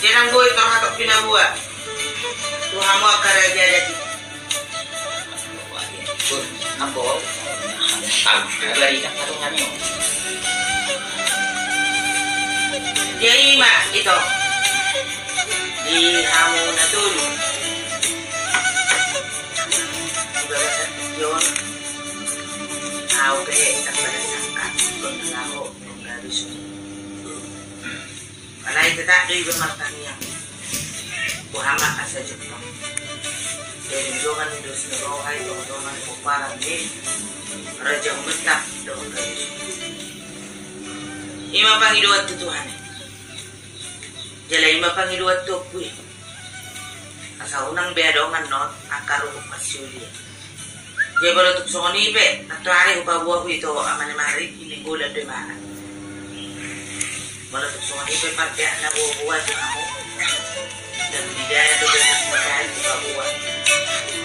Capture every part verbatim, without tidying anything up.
Jadi nang boi tor hatop pinaboa tu hamu angka raja adat i. Ambo, barita patungan i. Jadi ima ito di hamu na tolu. Di bagasan tujuan au pe tak pada sangka ikon laho menggaris. Alai tetap do iba martangiang. Boha ma asa jumpang. Jadi jongan dos ni roha i, jongan pomparan ni Raja Humentak do. Ima pangidoan tu Tuhan i. Jala ima pangidoan tu Ompu i. Asa unang be adong annon angka ruhut marsiulian. Jadi molo tung songon i pe, nantoari hupaboa ho ito amane Mari, i minggu lan do imana. Molo tung songon i pe parpeak na boa-boa tu hamu. Dan di daya tu besok berkait hupaboa.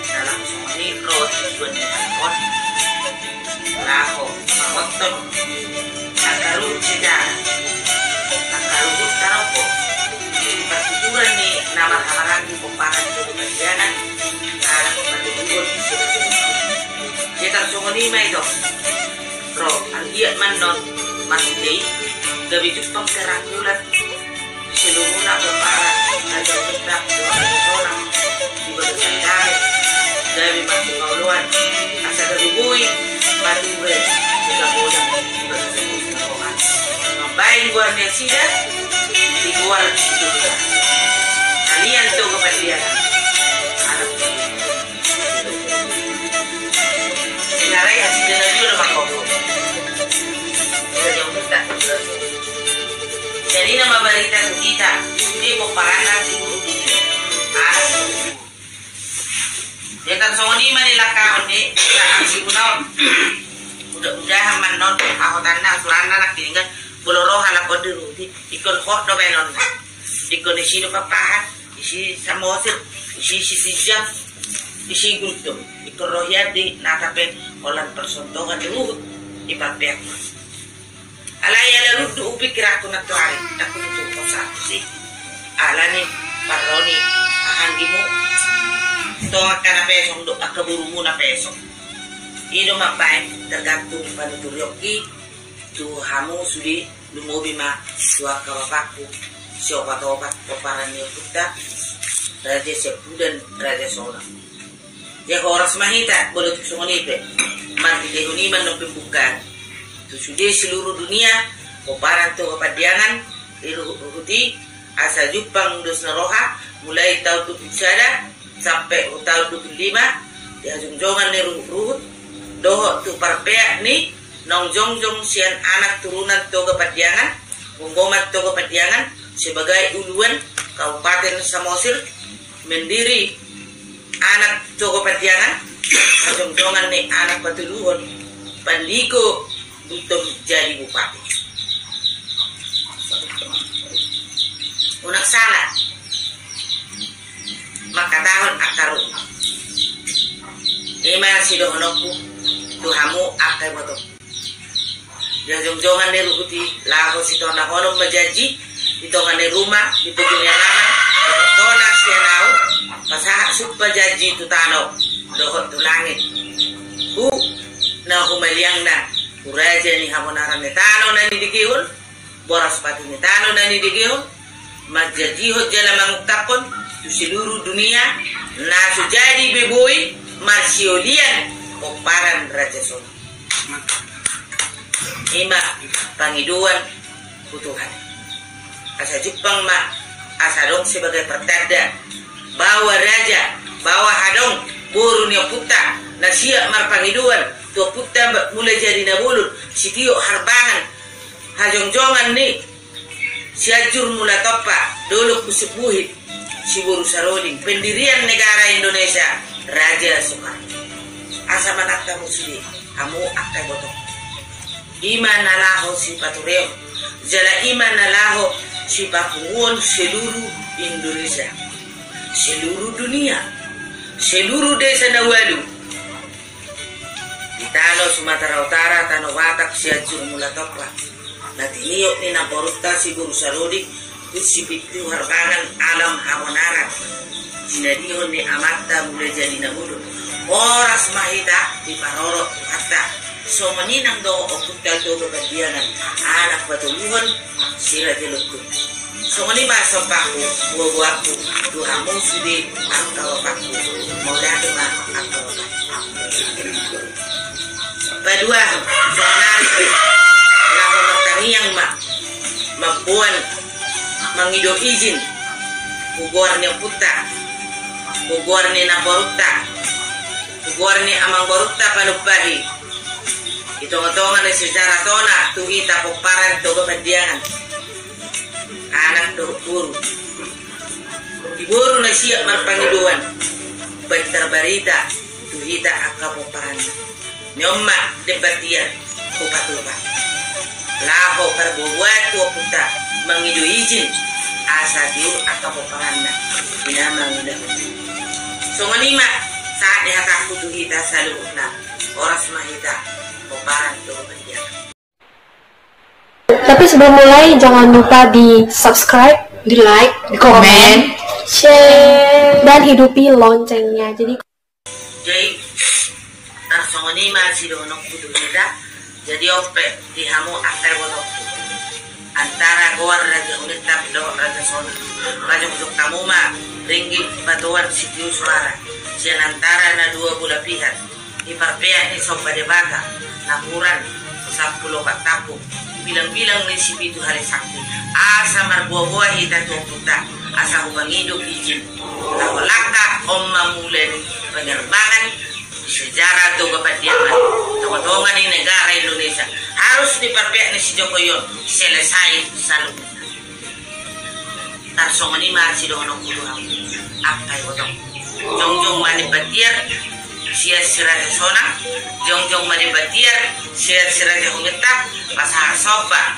Dalam songon i ro tujuan ni hamu. Laho mangothon angka ruhut sejarah, angka ruhut tarombo, partuturan ni na marhahamaranggi pomparan Toga Pandiangan, anak patuduhon di seluruh. Jadi tarsongon i ma ito. Ro, anggiat ma annon marhite i gabe jumpang kerangkulan di seluruhna pomparan Raja Humentak dohot Raja Sonang di bagasan dame, gabe marsipaoloan asa gabe boi mature di gabe godang di bagasan usaha roha. Mambaen goar ni nasida di goar ni Toga. Kalian Toga Pandiangan. Anak Sinarai asli na juga nama kau. Jadi nama barita tu hita di pomparanna si guru ini. Anak. Dia kan songon i ma ni langkahon ni, na aksi gunaon. Mudah-mudahan ma annon ahotanna, aturanna nangkiningan, molo ro halak on di ruhut i, ingkon hot do baenonna. Ingkon isi do papahan. Isi Samosir, isi Sitinjak, isi Gultom. Ingkon ro hian di nata pe holan parsontongan ruhut i parpeak. Alai ala lunduk hupikir au nantoari, ndang hututur ho satu si. Alani parro ni anggimu. Tong angka na pesong do angka borumu na pesong. I do mambaen tergantung panuturion i tu hamu sude. Lumobi ma tu angka bapakku siopat-opat pomparan ni ompunta Raja Siampudan, Raja Sonang. Jadi horas ma hita molo tung songon i pe. Marhitehon i ma annon pembukaan tu sude seluruh dunia pomparan Toga Pandiangan di ruhut-ruhut i asa jumpang dos ni roha mulai taon dua puluh sada sampe tu taon dua puluh lima di hajongjongan ni ruhut-ruhut dohot tu parpeak ni naung jongjong sian anak turunan Toga Pandiangan, gomgoman Toga Pandiangan sebagai uluan Kabupaten Samosir, mendiri anak Toga Pandiangan, hajongjongan ni anak patuduhon Pandiko Gultom jadi bupati. Unang sala mangkatahon angka ruhut. Ima sidohononku tu hamu angka ibotongku. Di hajongjongan ni ruhut i laho sitonahonon ma janji di tonga ni ruma, di pogu ni alaman, tona sian au pasahat sumpa janji tu tano dohot tu langit. Tu na humaliangna tu raja ni habonaran ni tano na nidegehon, boras pati ni tano na nidegehon, manjanjihon jala mangungkapkon tu seluruh dunia na so jadi be boi marsiolian pomparan Raja Sonang. Ima pangidoan tu Tuhan. Asa jumpang ma, asa adong sebagai pertanda bahwa raja, bahwa adong boru ni ompunta na siap marpangidoan tu ompunta Mulajadi Nabolon, Sitiok Harbangan, hajongjongan ni Sianjur Mulatompa, Dolok Pusuk Buhit, Siboru Saroding, pendirian negara Indonesia, Raja Soekarno. Asa manat hamu sude, hamu angka ibotong. Ima na laho sipatureon, jala ima na laho sipapunguon seluruh Indonesia, seluruh dunia, seluruh desa na ualu. Di tano Sumatera Utara, tano Batak, Sianjur Mulatompa, na tiniop ni namborunta Siboru Saroding, Sipintu harbangan alam habonaran, jinadihon ni amanta mula jadi na godang. Horas ma hita diparorot Tuhanta. Songon i nang dohot ompunta Toga Pandiangan, anak patoluhon si Raja Lontung. Songon i ma sombahku, boaboanku, tu hamu sude angka bapakku. Mauliate ma angka bapakku. Paduahon, saonari pe laho martangiang ma mamboan, mangido izin tu goar ni ompunta, tu goar ni namborunta, tu goar ni amangborunta Panumpahi, di tongatonga ni sejarah tona tu hita pomparan Toga Pandiangan, anak dohot boru. Di boru na siap marpangidoan, baen tarbarita tu hita angka pomparanna. Ni on ma demban tiar hupatupa laho parboaboaan tu ompunta, mangido izin asa tiur angka pomparanna. Ina mangulahon. Songon i ma sahat ni hatangku tu hita saluhutna. Horas ma hita pomparan Toga Pandiangan. Tapi sebelum mulai, jangan lupa di subscribe, di like, di komen, komen, share, dan hidupi loncengnya. Jadi, jadi, tarsongon i ma sidohononku tu hita. Jadi on pe di hamu angka ibotongku, antara goar Raja Humintan dohot Raja Sonang, pajongjong hamu ma ringgit batuan sitio suara sian antara na dua bola pihak. Di parpeak ni somba Debata, napuran sampulu opat tampuk, bilangbilang ni sipitu hali sakti, asa marboaboa hita tu ompunta, asa hupangido izin. Laho langka on ma mula ni pangerbangan sejarah Toga Pandiangan, tongatonga ni negara Indonesia, harus di parpeak ni si Jokowi on selesai saluhutna. Tarsongon i ma sidohononku tu hamu angka ibotongku. Jongjong ma demban tiar sian si Raja Sonang, jongjong ma demban tiar sian si Raja Humintan, pasahat somba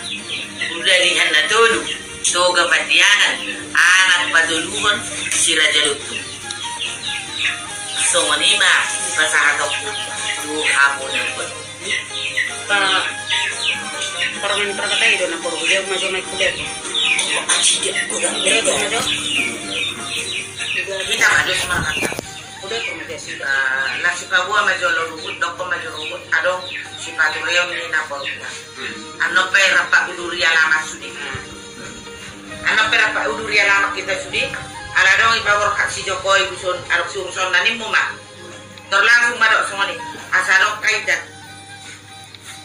tu dalihan na tolu, Toga Pandiangan, anak patoluhon si Raja Lontung. Songon i ma pasahatonku tu hamu na dua. Pa, parangan parkatai do na poru dia ma jo naik kuliah. Dia do ma jo. Hita ma dos ma hata. Udah tu ma dia sih. Ah, na sipaboa ma jolo ruhut, dokon ma jolo ruhut. Adong sipatu reon ni na poru na. Annon pe rap udur i alamat sude. Annon pe rap udur i alamat hita sude. Ala adong i paborhat si Jokowi buson, adong si uruson na nimmu ma. Tor langsung ma dok songon i. Asa adong kaitan.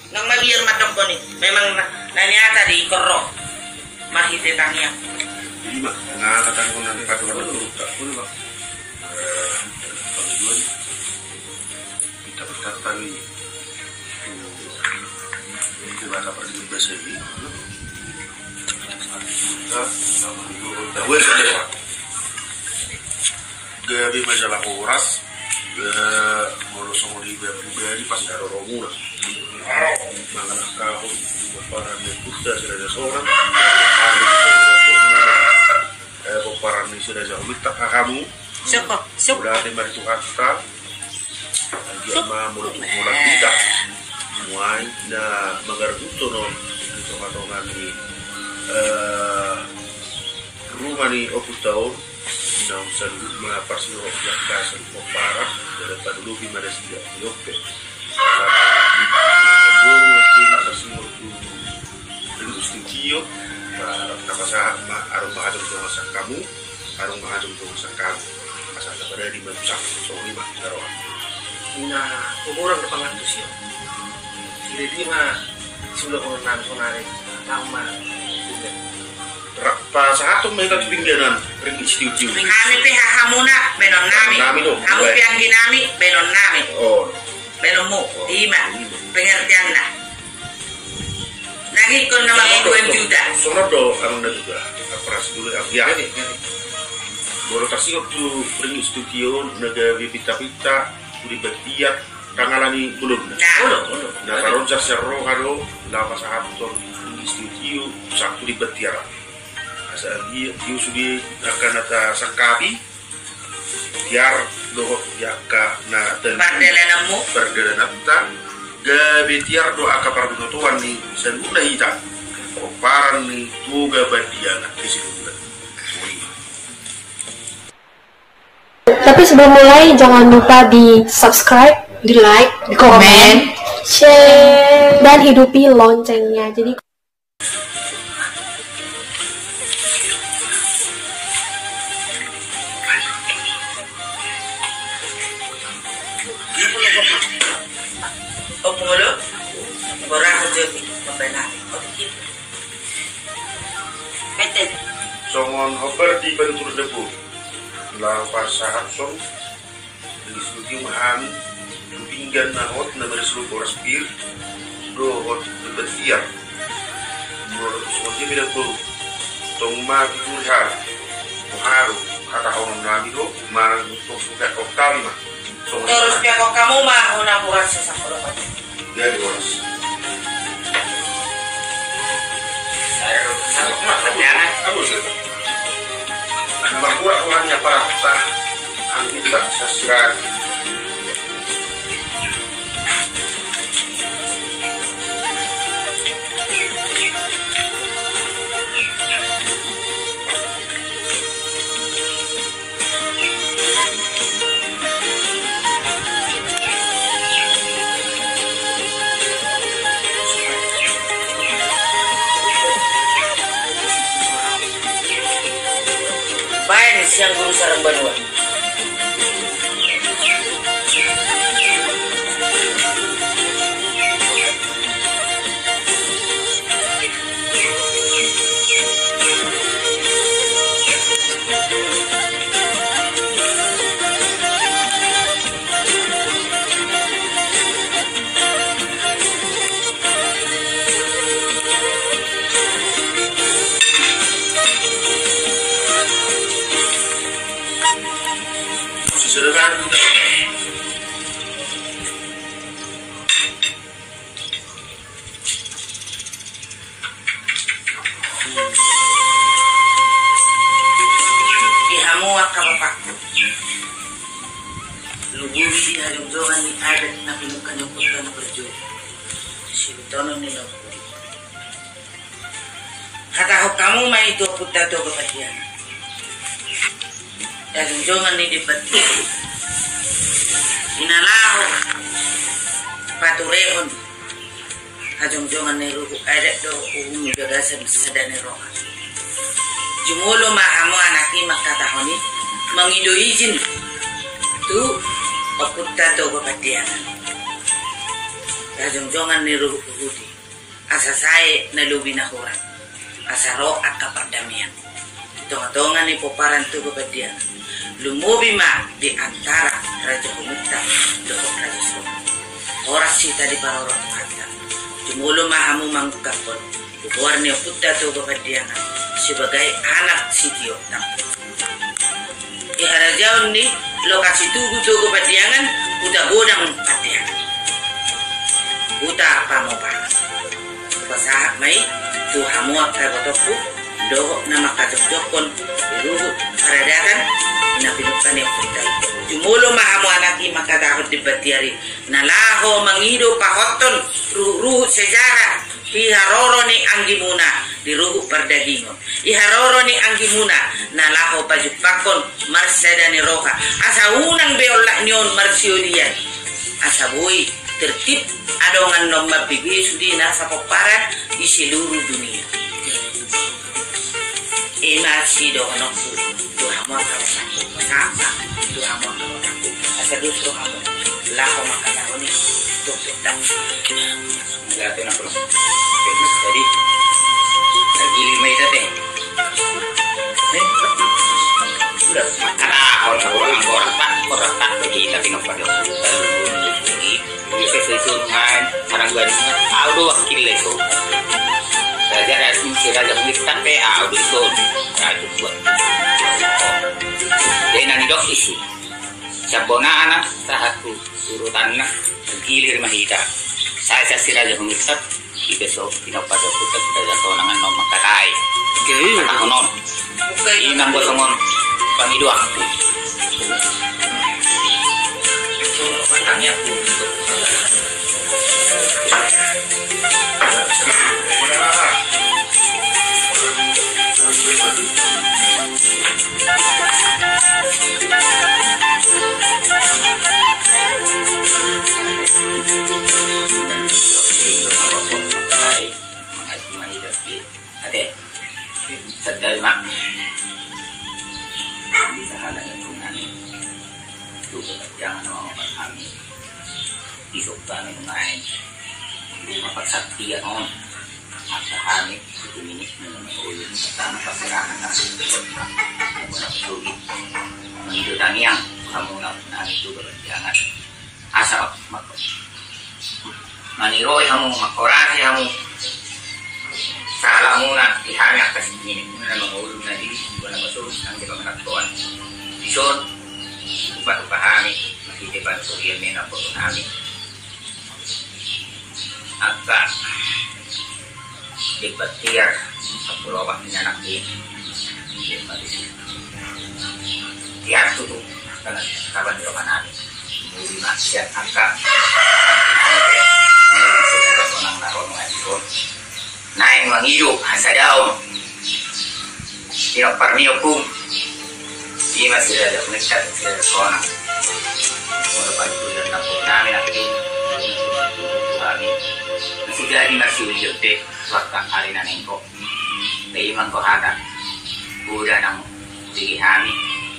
Nang mabiar mandok koni, memang na, na niata di korro. Marhite tangiang. Jadi, Mak, na kata kau nanti padu padu turut tak pun, Mak. Eh, pangidoan. Kita berkata ni. Ini bahasa pergi bahasa ini. Kita sama itu. Tahu ya, Pak? Gabe ma jala horas. Molo songon i ba pribadi pas na roromuna mangalangkahon pomparan ni ompunta si Raja Sonang, pomparan ni si Raja Humintan, hahamu. Mauliate ma di Tuhanta. Anggiat ma molo tu holan hita muai na mangarguton on di tongatonga ni, eh, ruma ni ompunta on. Naung saluhut ma parsirok di angka saluhut pomparan, jala padulopi ma nasida di ompe. Boru nangkin parsirok tu Ringgit Studio. Tapasahat ma, adong ma hajongjong sangkamu, adong ma hajongjong sangkamu. Asa taparadi ma tu sangkap songon i ma na roha. Ina, umurang do pangantusion. Siredi ma sudah konon nang sonari. Nama. Pasahaton ma hita tu pingganan Ringgit Studio. Hami pe hahamuna, baenon nami. Nami do. Hamu pe anggi nami, baenon nami. Oh. Baenonmu, ima pengertianna. Nangkon nama dua juta. Songon do, anu na juga. Operasi dulu, ya. Molo tarsirok tu Ringgit Studio, na gabe pinta-pinta, tu di bagian tangalan ni bolon. Nah. Bolon, bolon. Na paronjar sian roha do, na pasahaton Ringgit Studio, sahat tu di batiara. Asa dia, dia sudah akan ada sangkapi, tiar dohot di angka na ten-, pardalananmu. Pardalananta, gabe tiar do angka parbinotoan ni saluhutna hita. Pomparan ni Toga Pandiangan. Isi dulu. Tapi sebelum mulai, jangan lupa di subscribe, di like, di komen, komen, share, dan hidupi loncengnya. Jadi, songon hombar di panuturan dapur, laho pasahathon di studio ma hami tu pinggan na hot na marisi horas pir dohot di batiar. Molo songon dia pe da boru, tong ma pituri hami, muharu, hatahonon nami do manang tong suka okkam ma. Torus pe okkam ma hona murasa sangkolo pati. Jadi boras. Marmura ulang ya para kita. Angin tak sasirat. Baen sian guru sarang banua. Di hamu angka bapakku, lumobi di hajongjongan ni adat na pinungka ni ompunta na parjolo, sihutonon ni na ompung i. Hatahon hamu ma i tu ompunta Toga Pandiangan. Hajongjongan ni Debata i na laho paturehon hajongjongan ni ruhut adat dohot uhum di bagasan sada ni roha. Jumolo ma hamu anak i mangkatahon i, mangido izin tu ompunta Toga Pandiangan. Hajongjongan ni ruhut-ruhut i. Asa sae na lobi na hurang, asa ro angka pardamaian di tonga-tonga ni pomparan Toga Pandiangan, lumobi ma di antara Raja Hungunta dohot Raja Solo. Horas hita diparorot Tuhanta. Jumolo ma hamu mangungkaphon goar ni ompunta Toga Pandiangan sebagai anak sitio. Di harajaon ni lokasi tugu Toga Pandiangan, Huta Godang Pandiangan, Huta Pamoparan. Hupasahat ma i tu hamu angka ibotongku dohot na mangkajongjonghon di ruhut paradatan na pinungka ni ompunta i. Jumolo ma hamu anak i mangkatahon di batiar i na laho mangido pahothon ruhut-ruhut sejarah di haroro ni anggimuna di ruhut pardagingon, di haroro ni anggimuna na laho pajumpangkon marsada ni roha, asa unang be olat ni on marsiolian, asa boi tertib adongan na mambege sude nasa pomparan di seluruh dunia. I ma sidohononku tu hamu angka bapakku, pasahat ma tu hamu angka bapakku, asa dos rohamu laho mangkatahon i tu ompunta. Jadi, lagi lima itu teh. Eh, udah, makanan, orang, orang, orang, tak, orang, tak, lagi, tapi nampak dia. Bisa sesuai dengan orang tua ni, au do wakil le so. Raja Rasim si Raja Hungunta pe au do so. Raja tua. Dia nang dok isi. Sabonana sahat tu urutanna, gilir ma hita. Saya saksi Raja Hungunta. Ipe so, pinompar do putar kita jatuh nangan no makatai. Oke, iya. Tahu non. Inang gua songon pangidoan. Batangnya. Isuk kami nuaeng di rumah parsaktian on. Masa hami sititi ni mangulun pertama parserahan na. Muna suli mangido tangiang hamu na, na itu berjangan. Asa mak-, maniroi hamu, mangkorasi hamu. Salamuna di hami angka sititi ni muna mangulun na di muna masuk angka pangarantoan. Dison upa-upa hami. Marhite panuturian ni na boru nami. Angka debat tiar, sampulu opat ni anak i. Tiar tutu, angka na kaban di roha nami. Muli maksiat angka. Sonang na ro nunga di ro. Naeng mangido hasadaon. Tinompar ni ompung. Ima suda ada mengikat suda ada sonang. Molo panuturian na boru nami nangkin. Kami. Sudah di marsiulion pe. Waktu hari na nengko. Pe ima anggo hata. Udah nang di hami.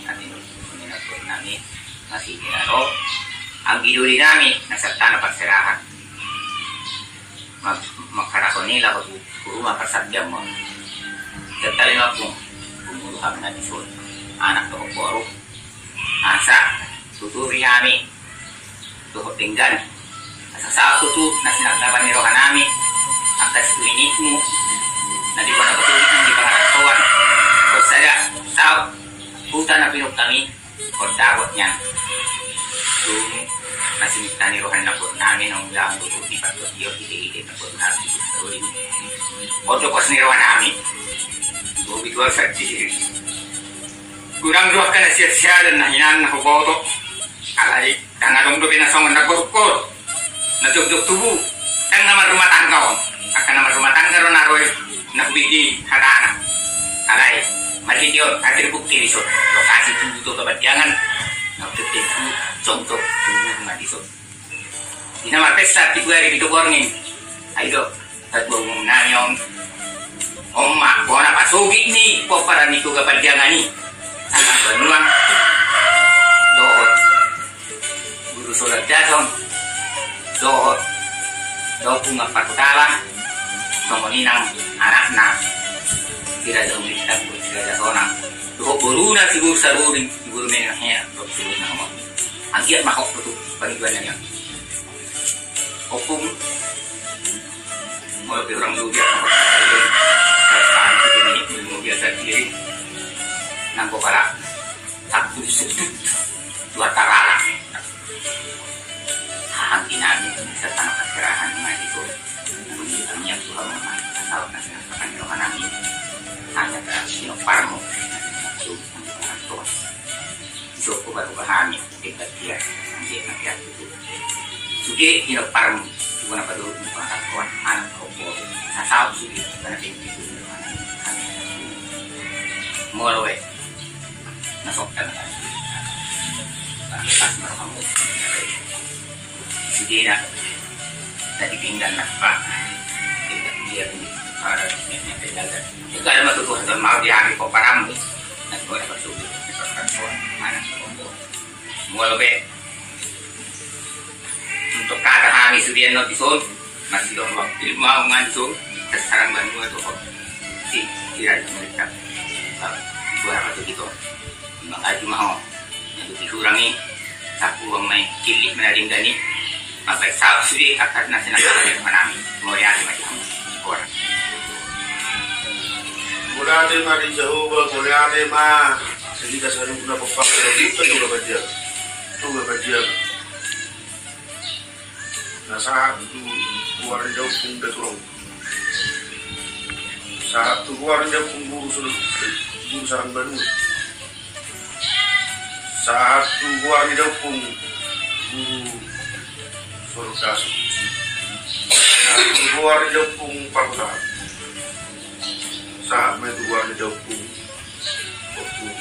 Tapi nang boru nami. Masih di ro. Anggi doli nami. Na santana parserahan. Ma-, mangkarahon i laho tu, tu rumah parsaktian ma. Tetali ma ompung, pungulu hami na dison. Anak dohot boru. Asa tuturi hami dohot denggan. Asa saut tutu na sinangkapan ni roha nami. Angka situinitmu na di bona batu di pangarantoan. Kosada saut huta na pinungka mi. Kota botnya. Dung na sinangkap ni roha na boru nami na undang tu di patok dio di di na boru nami. Ojo kos ni roha nami. Bobi tual saksi. Kurang dua kana sia-sia dan na hinan na huboto. Alai, tangga dong dope na songon na borkot. Na jokjok tubu, kan na marrumah tangga on. Angka na marrumah tangga do na ro i, na hubege hatana. Alai, marhite on, atir bukti dison. Lokasi tubu tu Kapanjangan, na hubege tu jokjok tubu na dison. Ina marpesa, tibu ari pitu borngin. Ai do, satu umum nami on. On ma, bona pasogit ni, pomparan ni tu Kapanjangan i. Anak banua. Dohot. Guru Solat Jason, dohot, dohot Bunga Pakutala, songon i nang anakna, si Raja Umitak, si Raja Sonang, dohot boruna si Guru Sarudin, si Guru Menang Hea, dohot si Guru Nang Hea. Anggiat ma hok tu pangidoan na nian. Ompung, molo pe orang ludia, biasa diri, nang kopala, satu sudut, dua tarala. Hahang tinami, serta na parserahan nunga di ko. Nunga di kami yang Tuhan mama, asal na sinangkapan ni roha nami. Hanya ka sinomparmu. Tuhan, Tuhan, Tuhan. Isoko baru bahami, dekat dia, sambil nak dia tutup. Sude sinomparmu, Tuhan apa dulu, Tuhan, Tuhan, anak kau, sasaut sude, karena dia itu, Tuhan. Molo we. Na sokkan. Pas marhamu. Sidina. Tadi pinggan na pa. Dia ni. Ada ni jaga. Jaga ada masuk tuh dan mau dia ambil koparam. Na gua dapat sudah. Mana? Molo be. Untuk kata hami sudian no dison, masih dong waktu mau ngancu, terserang banua tu kok. Si, kira itu mereka. Gua apa tu gitu. Mangaju mau. Yang tu dikurangi, sapu bang mai, kilik mana dingdani. Maka sab sudi, akar nasi nasi manami. Mau ya, lima jam. Orang. Mulai mari jauh, mulai ma. Sedika sarung na pepak, kita juga baca. Coba baca. Na sahat tu goar ni da Ompung Daturong. Sahat tu goar ni da Ompung Guru Sul-, Guru Sarang Banua. Sahat tu goar ni da Ompung Guru Sorgasu. Sahat tu goar ni da Ompung Parhutahan. Sahat ma tu goar ni da Ompung Ompung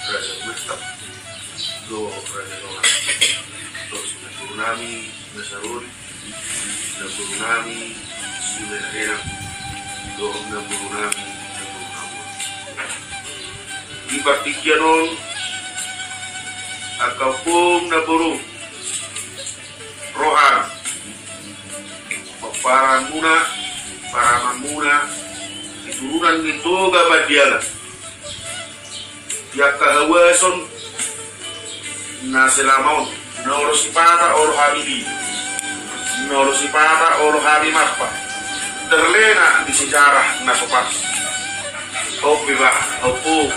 Raja Umitak. Dohot Raja Nonang. Dohot Sunan Guru nami, Nasarori. Sunan Guru nami, Sunan Henang. Dohot Sunan Guru nami, Sunan Guru nami. Di partingkian on, angka ompung na boru. Roham, pomparanmuna, paramanmuna, di turunan ni Toga Pandiangan, di angka hawason na selama on, na olo sipata olo hami di, na olo sipata olo hami mampa, terlena di sejarah na so pas. Ope ba, opo.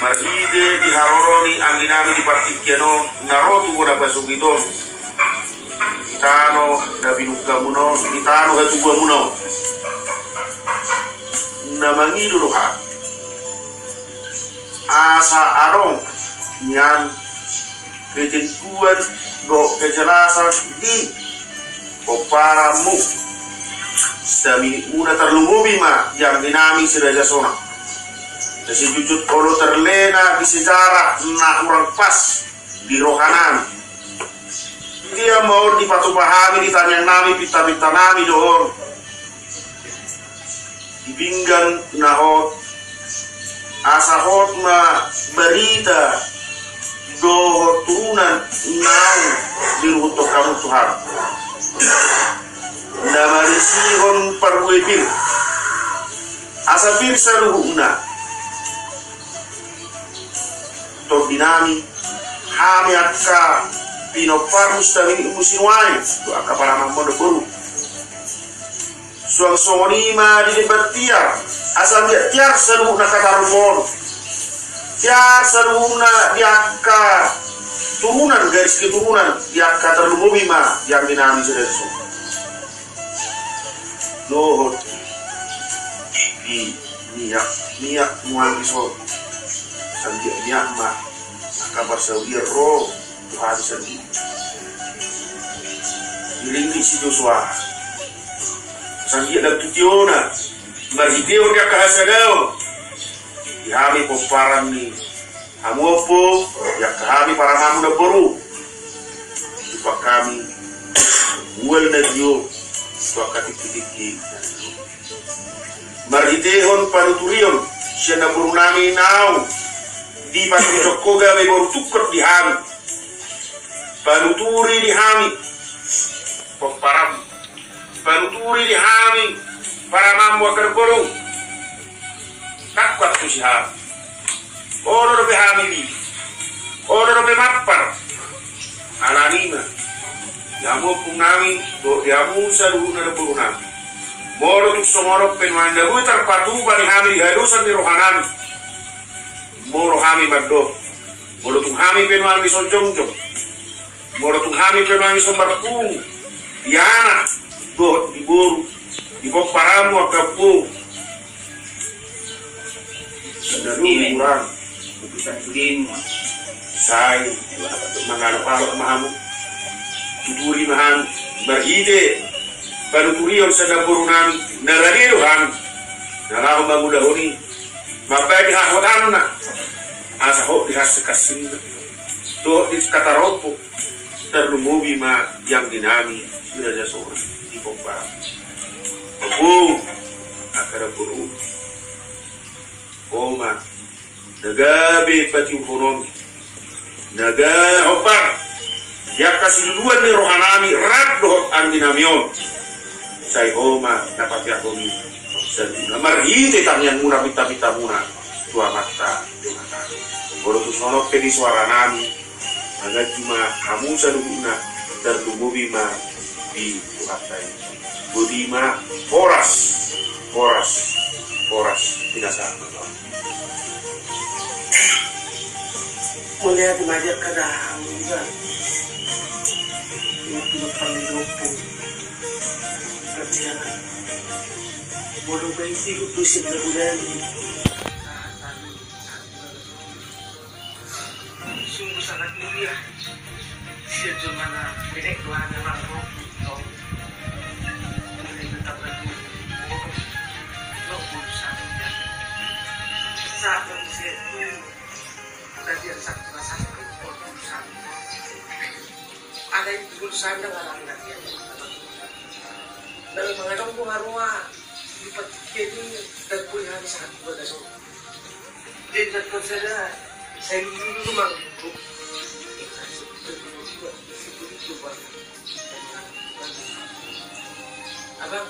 Marhite di haroro ni anggi nami di partingkian on, na ro tu bona pasogit on, di tano na pinungkamuna on, di tano hatubuanmuna on, na mangido do hami asa adong nian ketentuan dohot kejelasan di pomparanmu, sitaminitmuna, tarlumobi ma di anggi nami si Raja Sonang. Asa jujut olo terlena di sejarah na hurang pas di roha nami. Dia ma on dipatupa hami di tangiang nami, pinta-pinta nami do on. Di pinggan na hot, asa hot ma barita dohot turunan naung diruhuthon hamu tu hami, na marisihon parbue pir, asa pir saluhutna tondi nami, hami angka pinomparmu, sitaminitmu sinuaeng, tu angka paramanmu na boru. Suang songon i ma di lemban tiar, asa anggiat tiar saluhutna angka tarlumobi on, tiar saluhutna di angka turunan, garis keturunan, di angka tarlumobi ma di anggi nami si Raja Sonang. Dohot di miak, miak mual di son, asa anggiat miak ma angka parsaulian ro tu hami sandiri. Di linggit si Josua, asa anggiat lam tu tiona, marhitehon di angka hasadaon, di hami pomparan ni hamu ompu, di angka hami paramanmu na boru, tupa hami mual na tio tu angka tingki-tingki. Marhitehon panuturion sian namboru nami naung dipatujok ho gabe boru tungkot di hami, panuturi di hami pomparanmu, panuturi di hami paramanmu angka na boru. Tangkas tusi hami. Olo dope hami di, olo dope mampar. Alani i ma di hamu ompung nami dohot di hamu saluhutna namboru nami, molo tung songon on pe nuaeng na boi tarpatupa di hami di hadosan ni roha nami, molo hami mandok, molo tung hami pe nuaeng dison jongjong, molo tung hami pe nuaeng dison marpungu di anak dohot di boru, di pomparanmu angka ompu, na dulu hurang, sai mangalap-alap ma hamu, tuturi ma hamu, marhite panuturion sian namboru nami, na rade do hami na laho mangulahon i, mambahen hahotanna, asa hot di hasinghasingna dohot di angka tarombo, tarlumobi ma di anggi nami si Raja Sonang di pomparan. Ompung, angka na boru, ho ma na gabe patiuphononmi, na gabe hombar di angka siluluan ni roha nami rap dohot anggi nami on. Sai ho ma na pateakhon i saluhutna marhite tangiangmuna, pinta-pintamuna tu Amanta Debata. Molo tung songon on pe di soara nami, manganju ma hamu saluhutna, tarlumobi ma di Tuhanta i. Boti ma, horas, horas, horas, pinasahat ma. Mauliate ma di angka dahahang juga. Ini cuma kami dukung. Kerja. Bodoh baik sih, itu sih, mudah-mudahan. Sungguh sangat mulia. Sian jolma na menek dohot na marroh. Tetap ragu. Lo pun sangat. Sangat. Tadi yang sangat terasa. Lo pun sangat. Ada itu pun sangat. Dalam mengadong bunga roa di partingkian i, dan kuliah sangat luar biasa. Jadi, dan konsepnya, saya dulu memang itu. Dia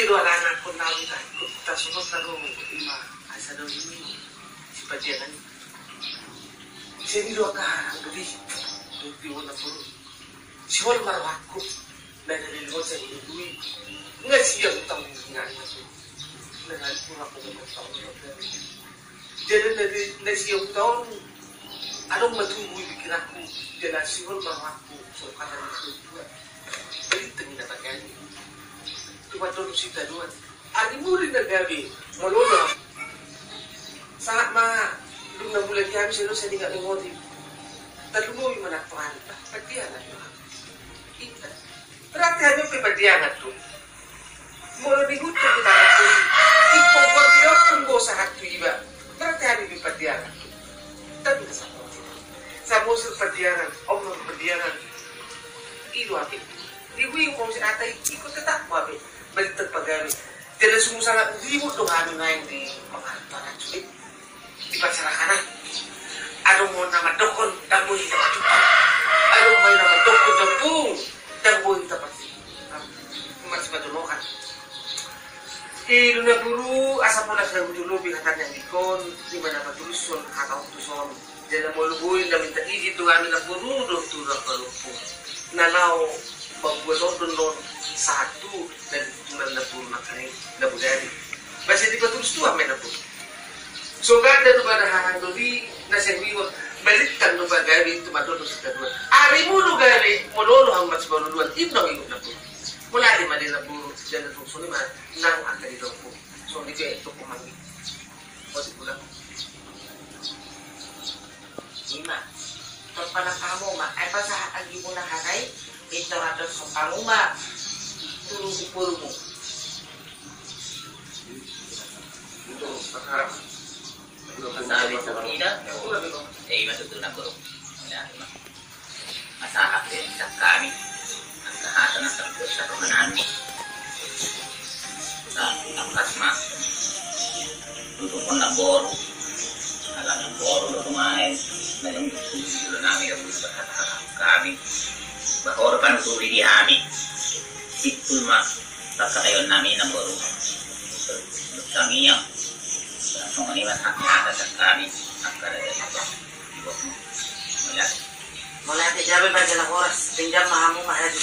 do alana, kon lawi ta, kon ta songon ta do, ima asa do ini si Pandiangan. Jadi do angka gede, do tiwon na puru. Sihol ma rohangku, na dari luar saya ini dui. Nggak siap utang dengan aku. Dengan pura aku mau tahu. Jadi na di, na siap tahu. Adong ma tubu di pikiranku, jadi sihol ma rohangku, so kata di tua. Jadi tengina tagani. Cuma dulu sita dua. Ari muli na gabe, molo na. Sahat ma, dung na mulai kami selo saya tinggal di ngoti. Terlalu mau mana tuan, Pandiangan. Ita. Berarti hami pe Pandiangan tu. Molo di hutu kita tu. Iko kau dia pun gak usah tu iba. Berarti hami pe Pandiangan tu. Tapi na sama. Samosir Pandiangan, om Pandiangan. Ido ape. Di hui kau si atai iko tetap ape. Balik terpagari. Jadi sungguh sangat ribut do hami main di Makassar sulit. Di pansarian an. Adong ma na mandokkon, ndang boi hita patupa. Adong ma na mandokkon, ndang boi hita patupa. Masih patunokan. Ido na puru, asa pola saya butuh lobi hata na dikon, di mana patuluson, hata waktu son. Jadi molo boi na minta izin tu hami na puru, do tu na puru. Na lao mambuat odon non satu dan tunan na puru makani na budari. Masih dipatulus tu hami na puru. So ganda do pada hahadori na saya wiwot, balikan do pagabe tu madodo sita dua. Ari mulu gabe, modolo hami mas baluluan, inno inno na puru. Mulai ma di na puru, jadi tu suni ma, nang angka di doku. So di pe, doku mangi. Masih pulang. Ima, torpanak hamu ma, ai pasahat anggi muna hatai, intor adon sopamu ma, turu di purmu. Masalah itu tidak, eh, ima tutu na puru. Ya, ima. Masalah dari kita kami. Angka hata na terbuat satu menanti. Nah, tangkas ma. Untuk pun na boru. Alam na boru do tumae. Nah, yang itu nami yang bisa kata kami. Bahwa depan turi di hami. Situ ma. Takatayon nami na boru. Kami yang. Langsung ini mas hak ada kami. Angka dari apa. Mauliate. Mauliate, jabe bagi na horas, pinjam ma hamu ma haju.